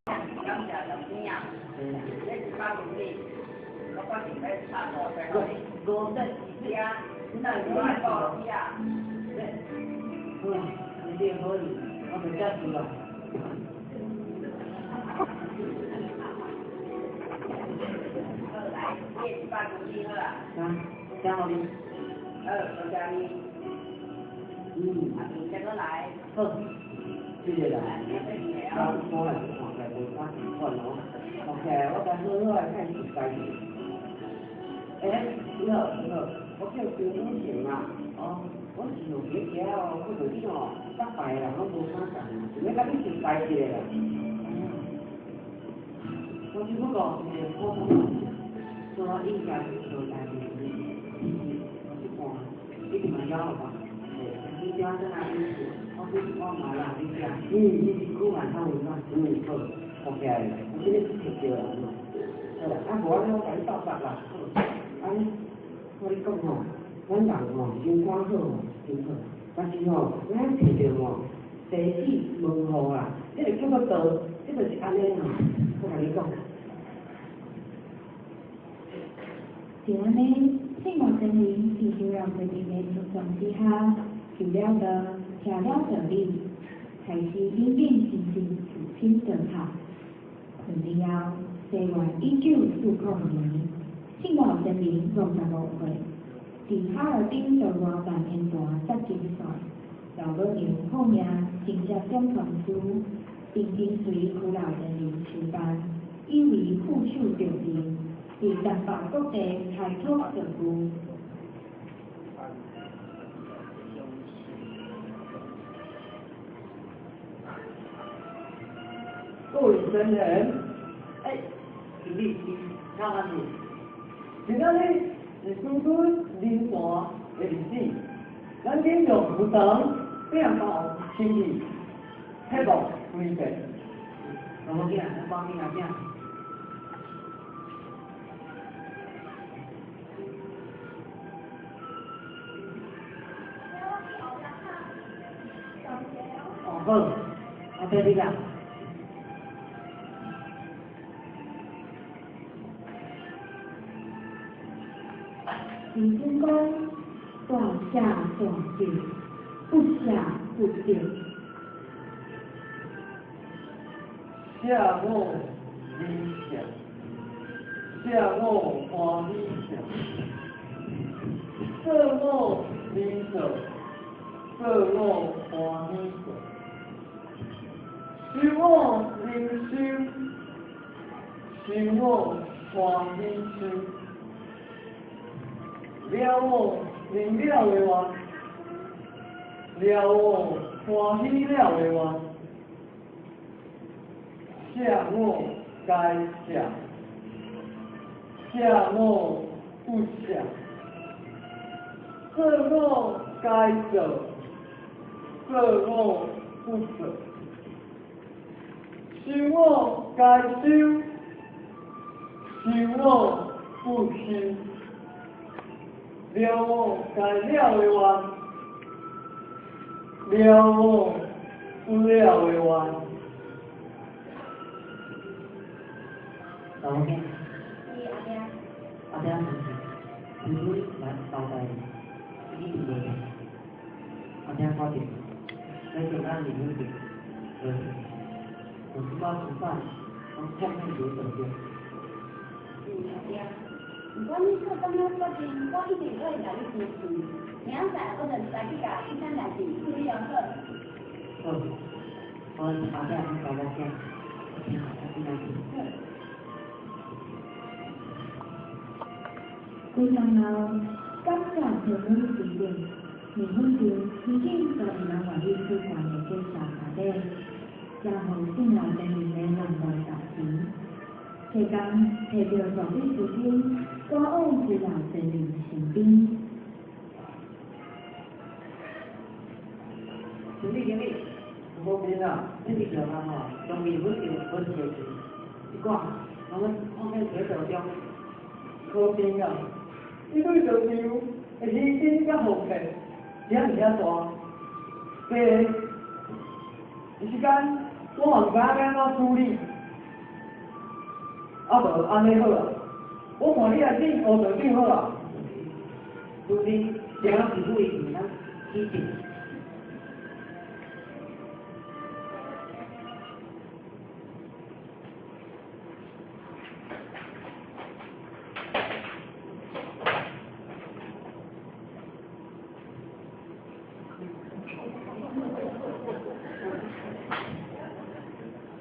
感謝老師啊，這100公里，我決定欲拍500公里。五十是啊，我愛報老師啊。好啦，你這個可以，我就接受啦。好，來，這100公里好啊。啊，交予你。好，多謝你。啊，明仔載來。好，謝謝啦。我我來看起來無啥習慣哦，看起來我敢好好來看伊家己。欸，你好，你好，我叫張永成啊，哦，我是用佇遮哦，看著你哦，逐擺人攏無啥仝，想欲佮你熟識一下啦。我只不過是個普通人，所以我應該是做代誌，其實我去看，一定嘛枵了吧？你叫我轉來飲食，我去我嘛來你遮。你是久嘛較溫暖，好，看起來我這個是摕著人嘛。好啦，啊無按呢，我共你鬥法啦。好，按呢，我你講吼，咱人吼心肝好吼真好，但是吼，咱摕著吼地址門戶啦，這個叫做道，這就是按呢吼，我共你講。就按呢，聖老仙人佇修煉過程的助長之下，受了道，聽了道理，開始引頸精進自身道學。兩年後，西元1940年，聖老仙人55歲，佇哈爾濱台灣辦煙台接金線，老母娘奉命承接總傳師，並跟隨虛老仙人修辦，以為副手重任，佇東北各地開拓道具。各位先贤，欸，經理，哪班是？今仔日是師尊靈誕的日子，咱今用佛堂變到親意，切莫隨便。老母囝，咱幫你阿囝。哦好，我綴你啦。師尊講：大捨大得，不捨不得。捨我離捨，捨我歡喜捨，捨我離捨，捨我歡喜捨，修我能修，修我歡喜修，了我能了的願，了我歡喜了的願。捨我該捨，捨我不捨，做我該做，做我不做，修我該修，修我不修，了我該了的願，了我不了的願。老母囝。是阿爹。阿爹是師尊來交代，你佇無阿爹看著，欲將咱麵粉店，有一寡資產，攏放佇道中。阿爹，毋管你做啥物決定，我一定會共你支持。明仔載我就來去共這件代誌處理好。好，我阿爹阮查某囝，我轉來去。幾工後，感謝天恩慈恩，麵粉店已經在人願意舉辦的介紹下底，將予聖老仙人的難忘大錢。提工提著大筆資金，趕往虛老仙人身邊。經理，經理，無變啊！你佇橋下吼，將麵粉店分開去，你看，攏放佇街道中。可變啊！伊對道場的犧牲佮奉獻，遮爾仔大，第一時間我嘛毋知影欲按怎处理。啊无按呢好啊，我看你来见吴道长好啊。除非这个师傅伊会当起证。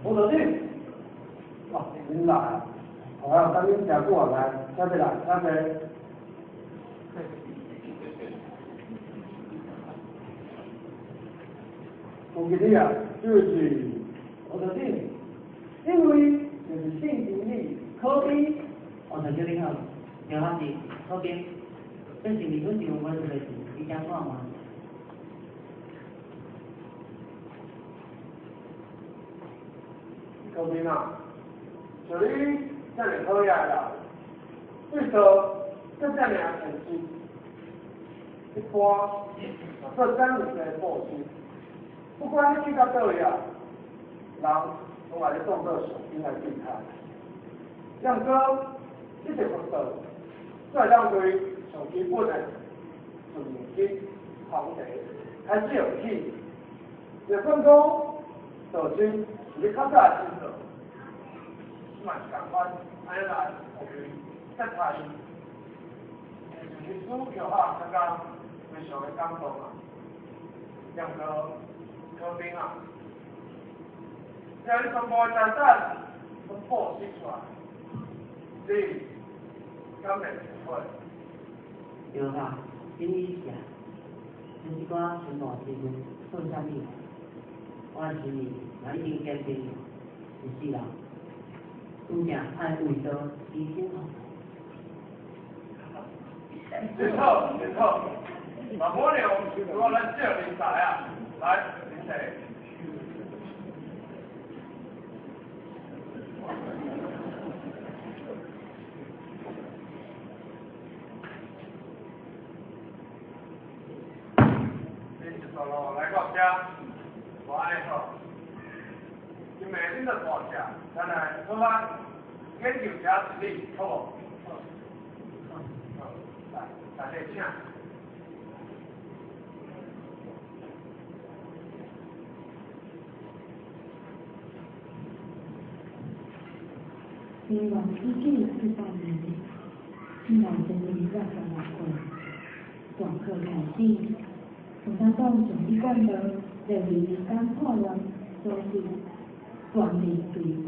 吴道长，哦，恁来啊！好啊，等恁诚久啊来，请坐来，请坐。恭喜你啊，就是吴道长，这位就是姓经理柯比。吴道长你好，刘老师，柯比，这是离婚就阮做的事，你讲看嘛？柯比啊，像你遮尔好额人，对道阁遮尔诚实，一般若做遮尔济布施，不管你去到佗位啊，人拢会当做上紧来对待。毋过，这个佛道，才会当对上基本的顺面红茶开始用起。就算讲道亲是你较早的时阵，嘛是仝款，按呢来予伊接待伊，是历史桥下感觉非常的感动啊。毋过柯兵啊，将你全部的财产拢布施出来，你敢会后悔？对啊，真意思啊！这一寡全部时阵算啥物？我的心意嘛已经坚定了，一世人，拄正爱为道牺牲哦。真好，真好。马母娘，我来借人才啊，来，人才。恁一路路来到遮，无按呢好。因为恁著大只，咱来好啊，研究遮一理，好无？好，好，来，大家请。西元1948年，圣诞节26岁，大课开始，共产党将一贯的列为民间叛乱组织，全力追捕。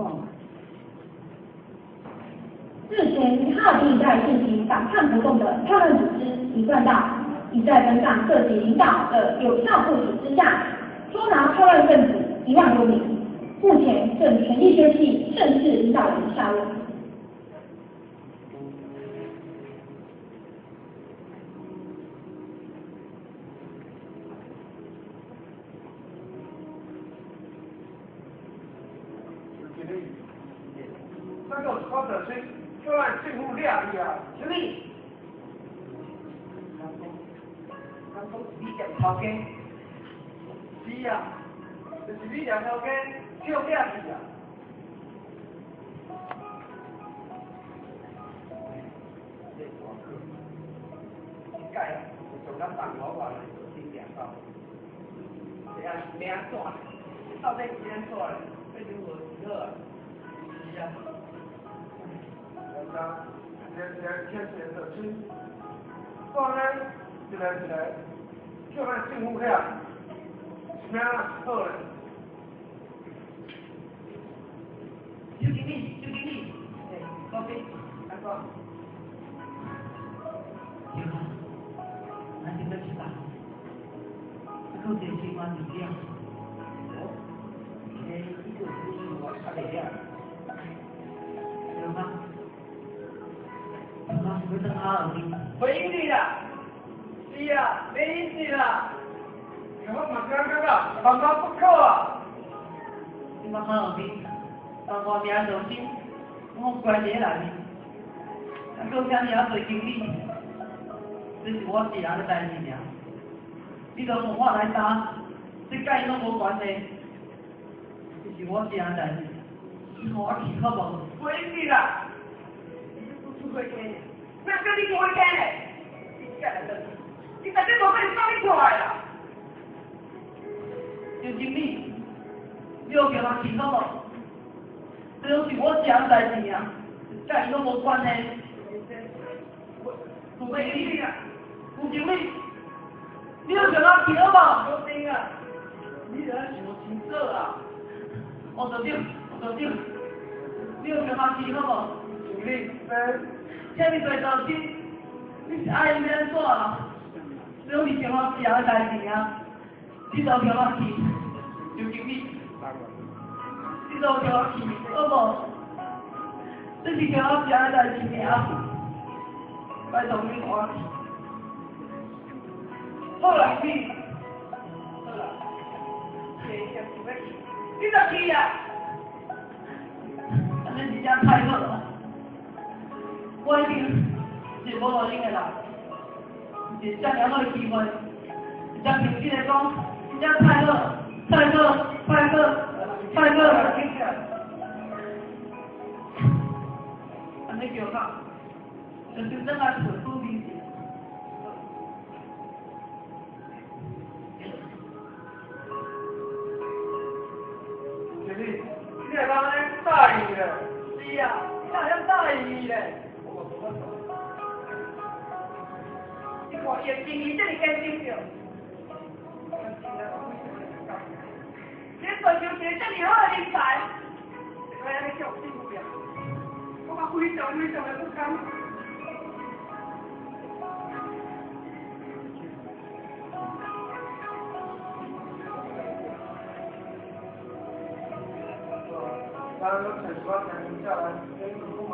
日前于哈尔滨一带进行反叛活动的叛乱组织一贯道，已在本党各级领导的有效部署之下，捉拿叛乱分子1万多名，目前正全力追缉正式领导人下落。那个我就是叫咱政府掠伊啊，啥物？人讲是你店头家？是啊，就是你店头家叫掠去啊。这大课，这届啊，就将咱放老外来做新店头。这啊是欲按怎？到底是欲按怎咧？欲如何是好啊？是啊。人家连连天天的亲，怎呢？一个一个叫咱政府遐，是欲按怎是好咧？周经理，周经理，欸，高斌，安怎？对啊，咱顶要出发，啊，阁有一个新官伫了。哦，欸，你阁有什么生活较袂了？对啊。我想欲转哈尔滨。袂用你啦，是啊，袂用你啦。我嘛是按感觉，万万不可啊！你捌哈尔滨，当我名上心，我关伫咧内面，啊，阁遮尔仔济经理，这是我一人的代志尔。你都换我来担，这佮伊拢无关系。这是是我一人代志，你予我去好無？袂去啦！你出过家，哪叫你出家咧？你来倒去，你绝对无可能放你出来啦！张经理，你有叫我去好无？這攏是我一人代志啊，佮伊攏無關係。除非你啊，吴經理，你有叫我去好無？小丁啊，你著愛想清楚啊！王隊長，王隊長，你有叫我去好無？經理，這爾濟道歉，你是愛伊欲按怎啊？這攏是像我一人的代誌啊！你都叫我去，張經理，你都叫我去，好無？這是像我一人的代誌爾，拜託你予我去。好啦，你，好啦，你想欲去，你就去啊！按呢真正太好啦！我已經是無路用的人，是遮爾好的機會，真誠實的講，真正太好，太好，太好，太好！按呢叫好，就先轉來找主持。經理，你會當按呢答應咧？是啊，你哪會曉答應伊咧？我無法度。你看伊的情義這麼堅定著，你追求一个這麼好的人才，會按呢叫對付了，我嘛非常非常的不甘。咱攏揣一寡听者來，恁不瞞，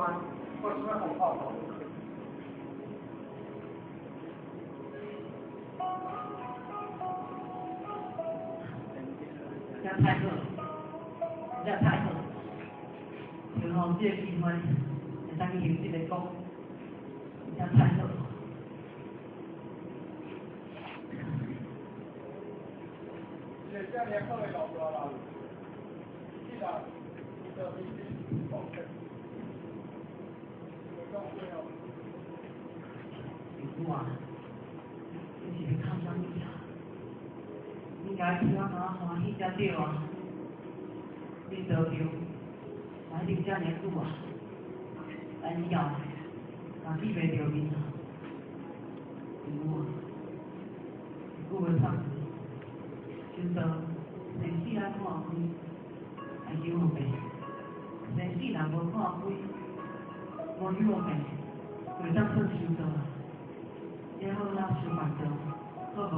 我啥物方法無？真太好，真太好！就予這個機會，會當去誠實的講，真太好。一個遮爾好的老大人，既然伊就必須放棄，會講話哦。舅母啊，你是欲哭啥物啊？應該替我感覺歡喜才對啊！恁道場嘛一定遮爾久啊，咱以後嘛見袂著面啊！舅母啊，一句話送你，修道生死愛看開，愛修予病；生死若無看開，無修予病，就會當算修道啊！你好好修辦道，好無？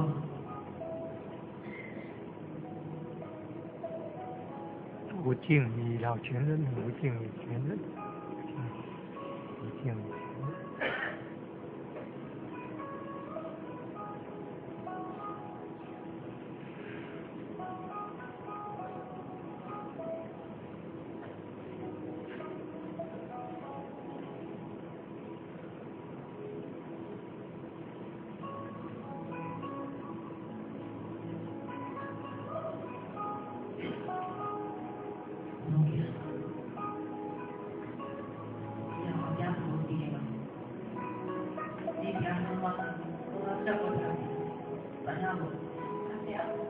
吳敬禮老前任，吳敬禮前任，吳敬禮。